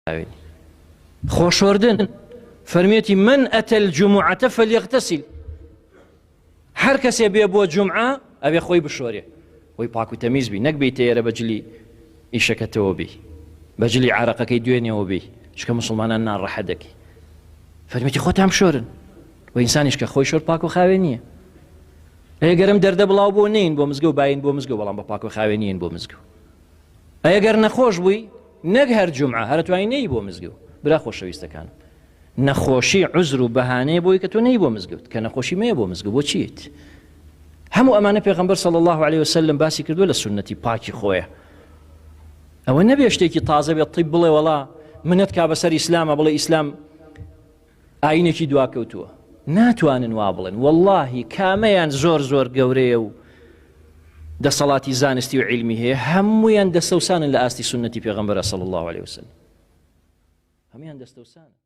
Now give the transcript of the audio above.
خاوێنی خۆشۆردن فەرمیەتی من ئەتە الجمعة فلیغتسل هەر کەسێ بێ بۆ جومعە ئەبێ خۆی بشۆرێ خۆی پاک و تەمیز بی نەک بیتە ئێرە بەجلی ئیشەکەتەوە بی بەجلی عرەقەکەی دوێنێەوە بی چکە مسلمانان ناڕەحەت دەکەی فەرمیەتی خۆتان بشۆرن و ئینسانیش کە خۆی شۆر پاک و خاوێن نییە ئەگەرم دەردە بڵاو بۆ نین بۆ مزگە و باین بۆ مزگە بەڵام بە پاک و خاوێن نین بۆ مزگە ئەگەر نەخۆش بووی نەک هەر جومعە هەر ئەتوانی نەیی بۆ مزگەوت برا خۆشەویستەکانم نەخۆشی عوزر و بەهانەیە بۆی کە تۆ نەیی بۆ مزگەوت کە نەخۆشی مەیە بۆ مزگەوت بۆ چیت هەموو ئەمانە پێغەمبەر صلی الله علیه وسلم باسی کردووە لە سوننەتی پاکی خۆیە ئەوە نەبێ شتێکی تازە بێت طیب بڵێ وەڵا منەت کا بەسەر ئیسلامە بڵێ ئیسلام ئاینێکی دواکەوتووە ناتوانن وا بڵێن واللهی کامەیان زۆر زۆر گەورەیە و دەسەڵاتی زانستی و عیلمی هەیە هەموویان دەستەوسانن لە ئاستی سوننەتی پێغەمبەرە صلی اللە علیە وسلم هەموویان دەستەوسانن.